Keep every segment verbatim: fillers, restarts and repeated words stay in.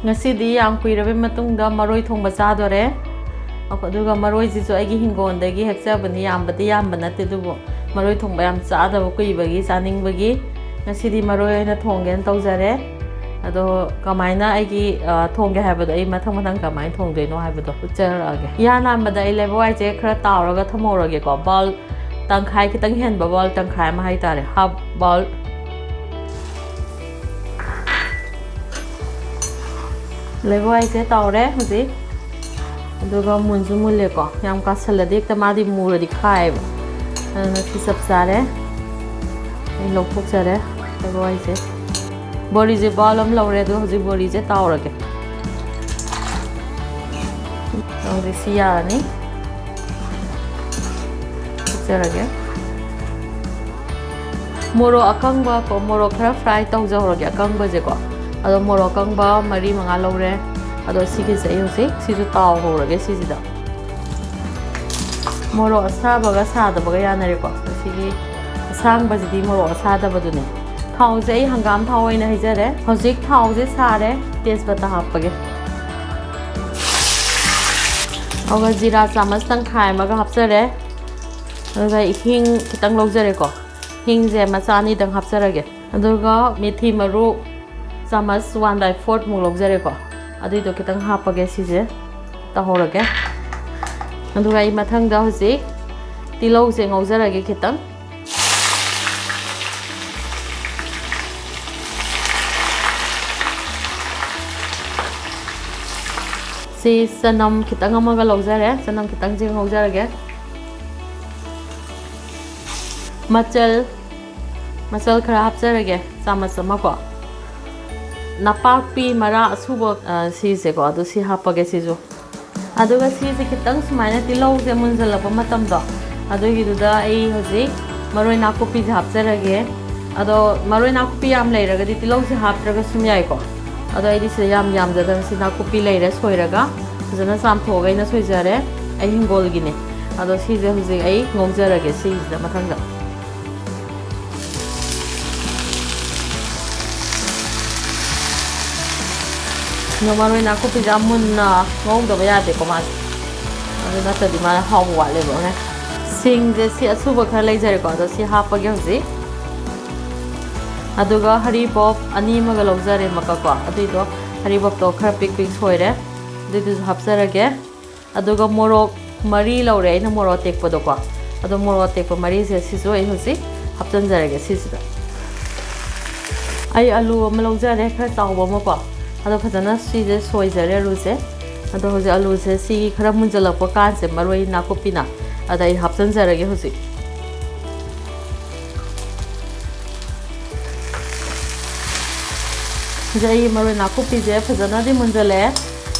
ꯉꯁꯤꯗꯤ ꯌꯥꯝ ꯀꯨꯏꯔꯕꯩ ꯃꯇꯨꯡꯗ ꯃꯔꯣꯏ ꯊꯣꯡꯕ ꯆꯥꯗꯣꯔꯦ꯫ ꯑꯗꯨꯒ ꯃꯔꯣꯏꯁꯤꯁꯨ ꯑꯩꯒꯤ ꯍꯤꯡꯒꯣꯜꯗꯒꯤ ꯍꯦꯛꯆꯕꯅꯤ, ꯌꯥꯝꯕꯗꯤ ꯌꯥꯝꯕ ꯅꯠꯇꯦ, ꯑꯗꯨꯕꯨ ꯃꯔꯣꯏ ꯊꯣꯡꯕ ꯌꯥꯝ ꯆꯥꯗꯕ ꯀꯨꯏꯕꯒꯤ, ꯆꯥꯅꯤꯡꯕꯒꯤ ꯉꯁꯤꯗꯤ ꯃꯔꯣꯏ ꯑꯣꯏꯅ ꯊꯣꯡꯒꯦꯅ ꯇꯧꯖꯔꯦ꯫ ꯑꯗꯣ ꯀꯃꯥꯏꯅ ꯑꯩꯒꯤ, ꯑ, ꯊꯣꯡꯒꯦ ꯍꯥꯏꯕꯗꯣ, ꯑꯩ ꯃꯊꯪ ꯃꯊꯪ ꯀꯃꯥꯏꯅ ꯊꯣꯡꯗꯣꯏꯅꯣ ꯍꯥꯏꯕꯗꯣ ꯎꯠꯆꯔꯛꯑꯒꯦ꯫ ꯏꯍꯥꯟ ꯍꯥꯟꯕꯗ ꯑꯩ ꯂꯩꯕꯋꯥꯏꯁꯦ ꯈꯔ ꯇꯥꯎꯔꯒ ꯊꯝꯍꯧꯔꯒꯦꯀꯣ꯫ ꯕꯥꯎꯜ ꯇꯪꯈꯥꯏ, ꯈꯤꯇꯪ ꯍꯦꯟꯕ ꯕꯥꯎꯜ ꯇꯪꯈꯥꯏ ꯑꯃ ꯍꯥꯏꯇꯥꯔꯦ, ꯍꯥꯐ ꯕꯥꯎꯜ꯫ ꯂꯩꯕꯋꯥꯏꯁꯦ ꯇꯥꯎꯔꯦ ꯍꯧꯖꯤꯛ, ꯑꯗꯨꯒ ꯃꯨꯟꯁꯨ ꯃꯨꯜꯂꯦꯀꯣ꯫ ꯌꯥꯝ ꯀꯥꯁꯜꯂꯗꯤ ꯍꯦꯛꯇ ꯃꯥꯗꯤ ꯃꯨꯔꯗꯤ ꯈꯥꯏꯌꯦꯕ, ꯑꯗꯨꯅ ꯁꯤ ꯆꯞ ꯆꯥꯔꯦ꯫ ꯑꯩ ꯂꯧꯊꯣꯛꯆꯔꯦ ꯂꯩꯕꯋꯥꯏꯁꯦ꯫ ꯕꯣꯔꯤꯁꯦ ꯕꯥꯎꯜ ꯑꯃ ꯂꯧꯔꯦ, ꯑꯗꯣ ꯍꯧꯖꯤꯛ ꯕꯣꯔꯤꯁꯦ ꯇꯥꯎꯔꯒꯦ꯫ ꯍꯧꯖꯤꯛ ꯁꯤ ꯌꯥꯔꯅꯤ꯫ ꯊꯣꯛꯆꯔꯒꯦ꯫ ꯃꯣꯔꯣꯛ ꯑꯀꯪꯕ ꯀꯣ, ꯃꯣꯔꯣꯛ ꯈꯔ ꯐ꯭ꯔꯥꯏ ꯇꯧꯖꯍꯧꯔꯒꯦ ꯑꯀꯪꯕꯁꯦꯀꯣ꯫ ꯑꯗꯣ ꯃꯣꯔꯣꯛ ꯑꯀꯪꯕ ꯃꯔꯤ ꯃꯉꯥ ꯂꯧꯔꯦ꯫ ꯑꯗꯣ ꯁꯤꯒꯤꯁꯦ ꯑꯩ ꯍꯧꯖꯤꯛ ꯁꯤꯁꯨ ꯇꯥꯎꯍꯧꯔꯒꯦ ꯁꯤꯁꯤꯗ꯫ ꯃꯣꯔꯣꯛ ꯑꯁꯥꯕꯒ ꯁꯥꯗꯕꯒ ꯌꯥꯅꯔꯦꯀꯣ꯫ ꯁꯤꯒꯤ ꯑꯁꯥꯡꯕꯁꯤꯗꯤ ꯃꯣꯔꯣꯛ ꯑꯁꯥꯗꯕꯗꯨꯅꯦ꯫ ꯊꯥꯎꯁꯦ ꯑꯩ ꯍꯪꯒꯥꯝ ꯊꯥꯎ ꯑꯣꯏꯅ ꯍꯩꯖꯔꯦ꯫ ꯍꯧꯖꯤꯛ ꯊꯥꯎꯁꯦ ꯁꯥꯔꯦ, ꯇꯦꯖꯄꯇꯥ ꯍꯥꯞꯄꯒꯦ꯫ ꯑꯗꯨꯒ ꯖꯤꯔꯥ ꯆꯥꯃꯁ ꯇꯪꯈꯥꯏ ꯑꯃꯒ ꯍꯥꯞꯆꯔꯦ꯫ ꯑꯗꯨꯒ ꯍꯤꯡ ꯈꯤꯇꯪ ꯂꯧꯖꯔꯦꯀꯣ꯫ ꯍꯤꯡꯁꯦ ꯃꯆꯥ ꯑꯅꯤꯗꯪ ꯍꯥꯞꯆꯔꯒꯦ꯫ ꯑꯗꯨꯒ ꯃꯦꯊꯤ ꯃꯔꯨ ꯆꯥꯃꯁ one by fourth ꯃꯨꯛ ꯂꯧꯖꯔꯦꯀꯣ꯫ ꯑꯗꯨꯏꯗꯣ ꯈꯤꯇꯪ ꯍꯥꯞꯄꯒꯦ, ꯁꯤꯁꯦ ꯇꯧꯍꯧꯔꯒꯦ꯫ ꯑꯗꯨꯒ ꯑꯩ ꯃꯊꯪꯗ ꯍꯧꯖꯤꯛ ꯇꯤꯜꯍꯧꯁꯦ ꯉꯧꯖꯔꯒꯦ ꯈꯤꯇꯪ꯫ ꯁꯤ ꯆꯅꯝ ꯈꯤꯇꯪ ꯑꯃꯒ ꯂꯧꯖꯔꯦ, ꯆꯅꯝ ꯈꯤꯇꯪꯁꯦ ꯉꯧꯖꯔꯒꯦ꯫ ꯃꯆꯜ, ꯃꯆꯜ ꯈꯔ ꯍꯥꯞꯆꯔꯒꯦ, ꯆꯥꯃꯁ ꯑꯃꯀꯣ꯫ ꯅꯄꯥꯛꯄꯤ ꯃꯔꯥ ꯑꯁꯨꯕ, ꯑ, ꯁꯤꯁꯦꯀꯣ, ꯑꯗꯨ ꯁꯤ ꯍꯥꯞꯄꯒꯦ ꯁꯤꯁꯨ꯫ ꯑꯗꯨꯒ ꯁꯤꯁꯦ ꯈꯤꯇꯪ ꯁꯨꯃꯥꯏꯅ ꯇꯤꯜꯍꯧꯁꯦ ꯃꯨꯟꯖꯜꯂꯛꯄ ꯃꯇꯝꯗꯣ, ꯑꯗꯨꯒꯤꯗꯨꯗ ꯑꯩ ꯍꯧꯖꯤꯛ ꯃꯔꯣꯏ ꯅꯥꯀꯨꯞꯄꯤꯁꯦ ꯍꯥꯞꯆꯔꯒꯦ꯫ ꯑꯗꯣ ꯃꯔꯣꯏ ꯅꯥꯀꯨꯞꯄꯤ ꯌꯥꯝ ꯂꯩꯔꯒꯗꯤ ꯇꯤꯜꯍꯧꯁꯦ ꯍꯥꯞꯇ꯭ꯔꯒꯁꯨ ꯌꯥꯏꯀꯣ꯫ ꯑꯗꯣ ꯑꯩꯗꯤ ꯁꯤꯗ ꯌꯥꯝ ꯌꯥꯝꯖꯗꯕ, ꯁꯤ ꯅꯥꯀꯨꯞꯄꯤ ꯂꯩꯔꯦ ꯁꯣꯏꯔꯒ꯫ ꯐꯖꯅ ꯆꯥꯝꯊꯣꯛꯑꯒ ꯑꯩꯅ ꯁꯣꯏꯖꯔꯦ꯫ ꯑꯩ ꯍꯤꯡꯒꯣꯜꯒꯤꯅꯦ꯫ ꯑꯗꯣ ꯁꯤꯁꯦ ꯍꯧꯖꯤꯛ ꯑꯩ ꯉꯧꯖꯔꯒꯦ ꯁꯤꯁꯤꯗ ꯃꯊꯪꯗ꯫ ꯑꯗꯣ ꯃꯔꯣꯏ ꯅꯥꯀꯨꯞꯄꯤꯁꯦ ꯌꯥꯝ ꯃꯨꯟꯅ ꯉꯧꯗꯕ ꯌꯥꯗꯦꯀꯣ ꯃꯥꯁꯦ, ꯑꯗꯨ ꯅꯠꯇ꯭ꯔꯗꯤ ꯃꯥ ꯍꯥꯎꯕ ꯋꯥꯠꯂꯦꯕ꯫ ꯍꯣꯔꯦꯟ ꯁꯤꯡꯁꯦ ꯁꯤ ꯑꯁꯨꯕ ꯈꯔ ꯂꯩꯖꯔꯦꯀꯣ, ꯑꯗꯣ ꯁꯤ ꯍꯥꯞꯄꯒꯦ ꯍꯧꯖꯤꯛ꯫ ꯑꯗꯨꯒ ꯍꯔꯤꯕꯣꯞ ꯑꯅꯤ ꯑꯃꯒ ꯂꯧꯖꯔꯦ ꯃꯀꯛꯀꯣ, ꯑꯗꯨꯏꯗꯣ ꯍꯔꯤꯕꯣꯞꯇꯣ ꯈꯔ ꯄꯤꯛ ꯄꯤꯛ ꯁꯣꯏꯔꯦ, ꯑꯗꯨꯏꯗꯨꯁꯨ ꯍꯥꯞꯆꯔꯒꯦ꯫ ꯑꯗꯨꯒ ꯃꯣꯔꯣꯛ ꯃꯔꯤ ꯂꯧꯔꯦ ꯑꯩꯅ, ꯃꯣꯔꯣꯛ ꯑꯇꯦꯛꯄꯗꯣꯀꯣ꯫ ꯑꯗꯣ ꯃꯣꯔꯣꯛ ꯑꯇꯦꯛꯄ ꯃꯔꯤꯁꯦ ꯁꯤꯁꯨ ꯑꯩ ꯍꯧꯖꯤꯛ ꯍꯥꯞꯆꯤꯟꯖꯔꯒꯦ ꯁꯤꯁꯤꯗ꯫ ꯑꯩ ꯑꯂꯨ ꯑꯃ ꯂꯧꯖꯔꯦ, ꯈꯔ ꯆꯥꯎꯕ ꯑꯃꯀꯣ꯫ ꯑꯗꯣ ꯐꯖꯅ ꯁꯤꯁꯦ ꯁꯣꯏꯖꯔꯦ ꯑꯂꯨꯁꯦ꯫ ꯑꯗꯣ ꯍꯧꯖꯤꯛ ꯑꯂꯨꯁꯦ ꯁꯤꯒꯤ ꯈꯔ ꯃꯨꯟꯖꯜꯂꯛꯄ ꯀꯥꯟꯁꯦ, ꯃꯔꯣꯏ ꯅꯥꯀꯨꯞꯄꯤꯅ, ꯑꯗ ꯑꯩ ꯍꯥꯞꯆꯤꯟꯖꯔꯒꯦ ꯍꯧꯖꯤꯛ꯫ ꯍꯧꯖꯤꯛ ꯑꯩ ꯃꯔꯣꯏ ꯅꯥꯀꯨꯞꯄꯤꯁꯦ ꯐꯖꯅꯗꯤ ꯃꯨꯟꯖꯜꯂꯛꯑꯦ꯫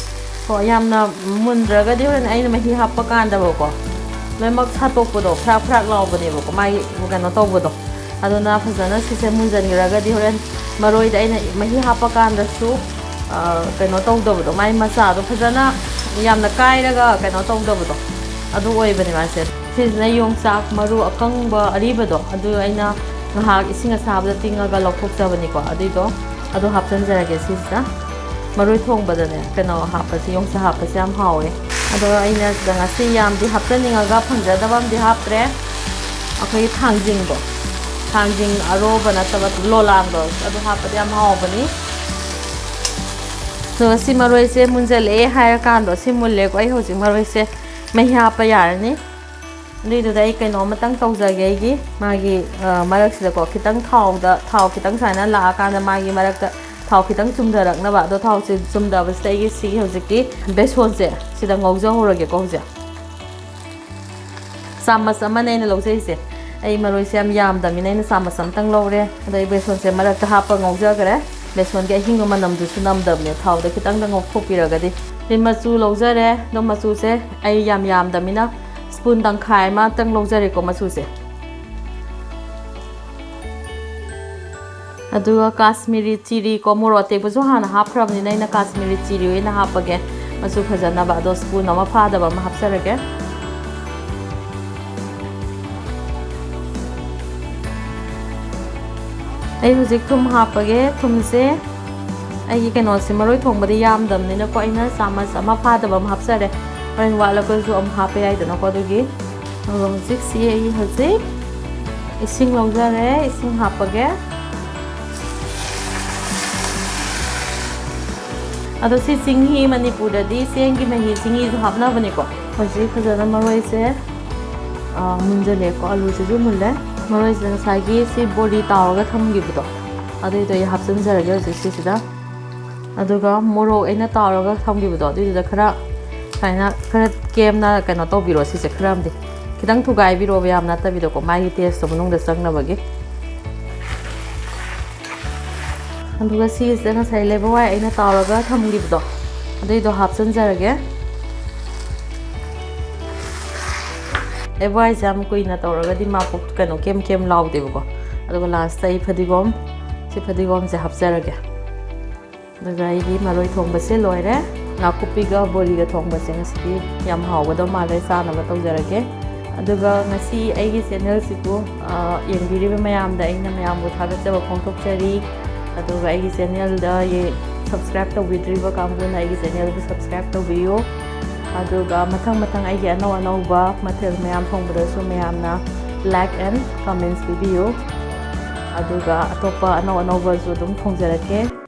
ꯀꯣ, ꯌꯥꯝꯅ ꯃꯨꯟꯗ꯭ꯔꯒꯗꯤ ꯍꯣꯔꯦꯟ ꯑꯩꯅ ꯃꯍꯤ ꯍꯥꯞꯄ ꯀꯥꯟꯗꯕꯀꯣ, ꯂꯣꯏꯅꯃꯛ ꯁꯥꯠꯇꯣꯛꯄꯗꯣ, ꯐ꯭ꯔꯥꯛ ꯐ꯭ꯔꯥꯛ ꯂꯥꯎꯕꯅꯦꯕꯀꯣ, ꯃꯥꯒꯤ ꯀꯩꯅꯣ ꯇꯧꯕꯗꯣ꯫ ꯑꯗꯨꯅ ꯐꯖꯅ ꯁꯤꯁꯦ ꯃꯨꯟꯖꯟꯈ꯭ꯔꯒꯗꯤ ꯍꯣꯔꯦꯟ ꯃꯔꯣꯏꯗ ꯑꯩꯅ ꯃꯍꯤ ꯍꯥꯞꯄ ꯀꯥꯟꯗꯁꯨ, ꯑ, ꯀꯩꯅꯣ ꯇꯧꯗꯕꯗꯣ, ꯃꯥꯏ ꯃꯆꯥꯗꯣ ꯐꯖꯅ ꯌꯥꯝꯅ ꯀꯥꯏꯔꯒ ꯀꯩꯅꯣ ꯇꯧꯗꯕꯗꯣ, ꯑꯗꯨ ꯑꯣꯏꯕꯅꯦ ꯃꯥꯁꯦ꯫ ꯁꯤꯁꯤꯅ ꯌꯣꯡꯆꯥꯛ ꯃꯔꯨ ꯑꯀꯪꯕ ꯑꯔꯤꯕꯗꯣ, ꯑꯗꯨ ꯑꯩꯅ ꯉꯥꯏꯍꯥꯛ ꯏꯁꯤꯡ ꯑꯁꯥꯕꯗ ꯇꯤꯡꯉꯒ ꯂꯧꯊꯣꯛꯆꯕꯅꯤꯀꯣ꯫ ꯑꯗꯨꯏꯗꯣ ꯑꯗꯨ ꯍꯥꯞꯆꯤꯟꯖꯔꯒꯦ ꯁꯤꯁꯤꯗ꯫ ꯃꯔꯣꯏ ꯊꯣꯡꯕꯗꯅꯦ, ꯀꯩꯅꯣ ꯍꯥꯞꯄꯁꯦ, ꯌꯣꯡꯆꯥꯛ ꯍꯥꯞꯄꯁꯦ ꯌꯥꯝ ꯍꯥꯎꯋꯦ꯫ ꯑꯗꯣ ꯑꯩꯅ ꯁꯤꯗ ꯉꯁꯤ ꯌꯥꯝꯗꯤ ꯍꯥꯞꯆꯅꯤꯡꯉꯒ ꯐꯪꯖꯗꯕ ꯑꯃꯗꯤ ꯍꯥꯞꯇ꯭ꯔꯦ, ꯑꯩꯈꯣꯏꯒꯤ ꯊꯥꯡꯖꯤꯡꯗꯣ, ꯊꯥꯡꯖꯤꯡ ꯑꯔꯣꯕ ꯅꯠꯇꯕ ꯂꯣꯂꯥꯡꯗꯣ, ꯑꯗꯨ ꯍꯥꯞꯄꯗꯤ ꯌꯥꯝ ꯍꯥꯎꯕꯅꯤ꯫ ꯑꯗꯨꯒ ꯁꯤ ꯃꯔꯣꯏꯁꯦ ꯃꯨꯟꯖꯜꯂꯛꯑꯦ ꯍꯥꯏꯔꯀꯥꯟꯗꯣ, ꯁꯤ ꯃꯨꯜꯂꯦꯀꯣ, ꯑꯩ ꯍꯧꯖꯤꯛ ꯃꯔꯣꯏꯁꯦ ꯃꯍꯤ ꯍꯥꯞꯄ ꯌꯥꯔꯅꯤ꯫ ꯑꯗꯨꯏꯗꯨꯗ ꯑꯩ ꯀꯩꯅꯣ ꯑꯃꯇꯪ ꯇꯧꯖꯒꯦ꯫ ꯑꯩꯒꯤ ꯃꯥꯒꯤ, ꯑ, ꯃꯔꯛꯁꯤꯗꯀꯣ ꯈꯤꯇꯪ ꯊꯥꯎꯗ, ꯊꯥꯎ ꯈꯤꯇꯪ ꯁꯨꯃꯥꯏꯅ ꯂꯥꯛꯑꯀꯥꯟꯗ ꯃꯥꯒꯤ ꯃꯔꯛꯇ ꯊꯥꯎ ꯈꯤꯇꯪ ꯆꯨꯝꯊꯔꯛꯅꯕ꯫ ꯑꯗꯣ ꯊꯥꯎꯁꯦ ꯆꯨꯝꯊꯕꯁꯤꯗ ꯑꯩꯒꯤ ꯁꯤꯒꯤ ꯍꯧꯖꯤꯛꯀꯤ ꯕꯦꯁꯣꯟꯁꯦ ꯁꯤꯗ ꯉꯧꯖꯍꯧꯔꯒꯦꯀꯣ ꯍꯧꯖꯤꯛ꯫ ꯆꯥꯃꯁ ꯑꯃꯅꯦ ꯑꯩꯅ ꯂꯧꯖꯩꯁꯦ꯫ ꯑꯩ ꯃꯔꯣꯏꯁꯦ ꯌꯥꯝ ꯌꯥꯝꯗꯕꯅꯤꯅ ꯑꯩꯅ ꯆꯥꯃꯁ ꯑꯃꯇꯪ ꯂꯧꯔꯦ꯫ ꯑꯗꯣ ꯑꯩ ꯕꯦꯁꯣꯟꯁꯦ ꯃꯔꯛꯇ ꯍꯥꯞꯄ ꯉꯧꯖꯈ꯭ꯔꯦ꯫ ꯕꯦꯁꯣꯟꯒꯤ ꯑꯍꯤꯡꯕ ꯃꯅꯝꯗꯨꯁꯨ ꯅꯝꯗꯕꯅꯦ, ꯊꯥꯎꯗ ꯈꯤꯇꯪꯗ ꯉꯧꯊꯣꯛꯄꯤꯔꯒꯗꯤ꯫ ꯑꯩ ꯃꯆꯨ ꯂꯧꯖꯔꯦ꯫ ꯑꯗꯣ ꯃꯆꯨꯁꯦ ꯑꯩ ꯌꯥꯝ ꯌꯥꯝꯗꯕꯅꯤꯅ ꯁ꯭ꯄꯨꯟ ꯇꯪꯈꯥꯏ ꯑꯃꯇꯪ ꯂꯧꯖꯔꯦꯀꯣ ꯃꯆꯨꯁꯦ꯫ ꯑꯗꯨꯒ ꯀꯥꯁꯃꯤꯔꯤ ꯆꯤꯂꯤ ꯀꯣ, ꯃꯣꯔꯣꯛ ꯑꯇꯦꯛꯄꯁꯨ ꯍꯥꯟꯅ ꯍꯥꯞꯈ꯭ꯔꯕꯅꯤꯅ ꯑꯩꯅ ꯀꯥꯁꯃꯤꯔꯤ ꯆꯤꯂꯤ ꯑꯣꯏꯅ ꯍꯥꯞꯄꯒꯦ, ꯃꯆꯨ ꯐꯖꯅꯕ꯫ ꯑꯗꯣ ꯁ꯭ꯄꯨꯟ ꯑꯃ ꯐꯥꯗꯕ ꯑꯃ ꯍꯥꯞꯆꯔꯒꯦ꯫ ꯑꯩ ꯍꯧꯖꯤꯛ ꯊꯨꯝ ꯍꯥꯞꯄꯒꯦ꯫ ꯊꯨꯝꯁꯦ ꯑꯩꯒꯤ ꯀꯩꯅꯣꯁꯦ, ꯃꯔꯣꯏ ꯊꯣꯡꯕꯗꯤ ꯌꯥꯝꯗꯕꯅꯤꯅꯀꯣ, ꯑꯩꯅ ꯆꯥꯃꯁ ꯑꯃ ꯐꯥꯗꯕ ꯑꯃ ꯍꯥꯞꯆꯔꯦ꯫ ꯍꯣꯔꯦꯟ ꯋꯥꯠꯂꯒꯁꯨ ꯑꯃꯨꯛ ꯍꯥꯞꯄ ꯌꯥꯏꯗꯅꯀꯣ꯫ ꯑꯗꯨꯒꯤ ꯑꯗꯨꯒ ꯍꯧꯖꯤꯛꯁꯤ ꯑꯩ ꯍꯧꯖꯤꯛ ꯏꯁꯤꯡ ꯂꯧꯖꯔꯦ, ꯏꯁꯤꯡ ꯍꯥꯞꯄꯒꯦ꯫ ꯑꯗꯣ ꯁꯤ ꯆꯤꯡꯍꯤ, ꯃꯅꯤꯄꯨꯔꯗꯗꯤ ꯆꯦꯡꯒꯤ ꯃꯍꯤ ꯆꯤꯡꯍꯤꯁꯨ ꯍꯥꯞꯅꯕꯅꯤꯀꯣ꯫ ꯍꯧꯖꯤꯛ ꯐꯖꯅ ꯃꯔꯣꯏꯁꯦ, ꯑ, ꯃꯨꯟꯖꯜꯂꯦꯀꯣ, ꯑꯂꯨꯁꯤꯁꯨ ꯃꯨꯜꯂꯦ꯫ ꯃꯔꯣꯏꯁꯦ ꯉꯁꯥꯏꯒꯤ ꯁꯤ ꯕꯣꯔꯤ ꯇꯥꯎꯔꯒ ꯊꯝꯈꯤꯕꯗꯣ, ꯑꯗꯨꯏꯗꯣ ꯑꯩ ꯍꯥꯞꯆꯤꯟꯖꯔꯒꯦ ꯍꯧꯖꯤꯛ ꯁꯤꯁꯤꯗ꯫ ꯑꯗꯨꯒ ꯃꯣꯔꯣꯛ ꯑꯩꯅ ꯇꯥꯎꯔꯒ ꯊꯝꯈꯤꯕꯗꯣ, ꯑꯗꯨꯏꯗꯨꯗ ꯈꯔ ꯁꯨꯃꯥꯏꯅ ꯈꯔ ꯀꯦꯝꯅ ꯀꯩꯅꯣ ꯇꯧꯕꯤꯔꯣ꯫ ꯁꯤꯁꯦ ꯈꯔ ꯑꯃꯗꯤ ꯈꯤꯇꯪ ꯊꯨꯒꯥꯏꯕꯤꯔꯣꯕ, ꯌꯥꯝ ꯅꯠꯇꯕꯤꯗꯀꯣ, ꯃꯥꯒꯤ ꯇꯦꯁꯇꯣ ꯃꯅꯨꯡꯗ ꯆꯪꯅꯕꯒꯤ꯫ ꯑꯗꯨꯒ ꯁꯤꯁꯤꯗ ꯉꯁꯥꯏ ꯂꯩꯕꯋꯥꯏ ꯑꯩꯅ ꯇꯥꯎꯔꯒ ꯊꯝꯈꯤꯕꯗꯣ, ꯑꯗꯨꯏꯗꯣ ꯍꯥꯞꯆꯤꯟꯖꯔꯒꯦ꯫ ꯂꯩꯕꯋꯥꯏꯁꯦ ꯌꯥꯝ ꯀꯨꯏꯅ ꯇꯧꯔꯒꯗꯤ ꯃꯥ ꯄꯨꯛ-, ꯀꯩꯅꯣ, ꯀꯦꯝ ꯀꯦꯝ ꯂꯥꯎꯗꯦꯕꯀꯣ꯫ ꯑꯗꯨꯒ ꯂꯥꯁꯇ ꯑꯩ ꯐꯗꯤꯒꯣꯝ, ꯁꯤ ꯐꯗꯤꯒꯣꯝꯁꯦ ꯍꯥꯞꯆꯔꯒꯦ꯫ ꯑꯗꯨꯒ ꯑꯩꯒꯤ ꯃꯔꯣꯏ ꯊꯣꯡꯕꯁꯦ ꯂꯣꯏꯔꯦ꯫ ꯅꯥꯀꯨꯞꯄꯤꯒ ꯕꯣꯔꯤꯒ ꯊꯣꯡꯕꯁꯦ ꯉꯁꯤꯗꯤ ꯌꯥꯝ ꯍꯥꯎꯒꯗꯧ ꯃꯥꯜꯂꯦ, ꯆꯥꯅꯕ ꯇꯧꯖꯔꯒꯦ꯫ ꯑꯗꯨꯒ ꯉꯁꯤ ꯑꯩꯒꯤ ꯆꯦꯅꯦꯜꯁꯤꯕꯨ, ꯑ, ꯌꯦꯡꯕꯤꯔꯤꯕ ꯃꯌꯥꯝꯗ ꯑꯩꯅ ꯃꯌꯥꯝꯕꯨ ꯊꯥꯒꯠꯆꯕ ꯐꯣꯡꯗꯣꯛꯆꯔꯤ꯫ ꯑꯗꯨꯒ ꯑꯩꯒꯤ ꯆꯦꯅꯦꯜꯗ ꯌꯦ-, subscribe ꯇꯧꯕꯤꯗ꯭ꯔꯤꯕ ꯀꯥꯡꯕꯨꯅ ꯑꯩꯒꯤ ꯆꯦꯅꯦꯜꯕꯨ subscribe ꯇꯧꯕꯤꯌꯨ꯫ ꯑꯗꯨꯒ ꯃꯊꯪ ꯃꯊꯪ ꯑꯩꯒꯤ ꯑꯅꯧ ꯑꯅꯧꯕ ꯃꯊꯦꯜ ꯃꯌꯥꯝ ꯊꯣꯡꯕꯗꯁꯨ ꯃꯌꯥꯝꯅ like and comments ꯄꯤꯕꯤꯌꯨ꯫ ꯑꯗꯨꯒ ꯑꯇꯣꯞꯄ ꯑꯅꯧ ꯑꯅꯧꯕꯁꯨ ꯑꯗꯨꯝ ꯊꯣꯡꯖꯔꯛꯀꯦ꯫